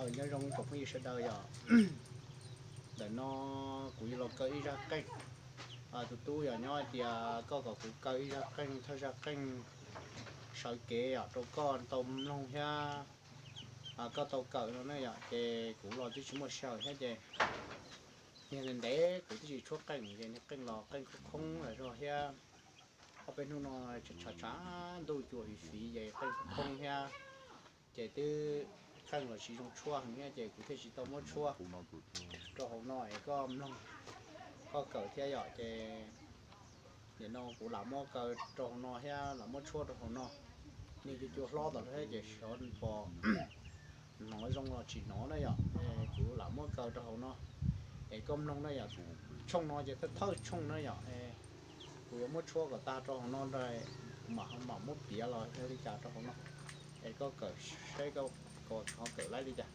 Nyob zoo tsoom phooj ywg sawv daws yom, ntawm no kuv yuav los kaw ib zaj qeej. Tus tub yog nyob hais tias koj kom kuv kaw ib zaj qeej, thawj zaj qeej sawv kev yom, rau koj tau mloog thiab koj tau kawm no ne yom. Ces kuv los twb tsis muaj sij hawm thiab ces niag ntev kuv twb tsis tshuab qeej ces niag qeej los qeej khoob khoob los zog thiab. Ob peb hnub no tshav tshav ntuj cua fiv fiv ces qeej khoob khoob thiab, ces twb qeej los tsis zoo tshuab heev thiab ces kuv thiaj tsis tau muab tshuab rau hauv no es koj mloog, koj kawm thiab yom. Ces nim no kuv lam muab kaw rau hauv no thiab lam muab tshuab rau hauv no. Niag cua cua hlob tom thiab ces xyov pom hnov zoo los tsis hnov na yom. Kuv lam muab kaw rau hauv no es koj mloog na yom. Tshooj no ces thawj thawj tshooj na yom. Kuv yuav muab tshuab kom tag rau hauv no, kuv mam mam muab piav los yog li cas rau hauv no es koj kawm saib koj ho kawm laib li cas.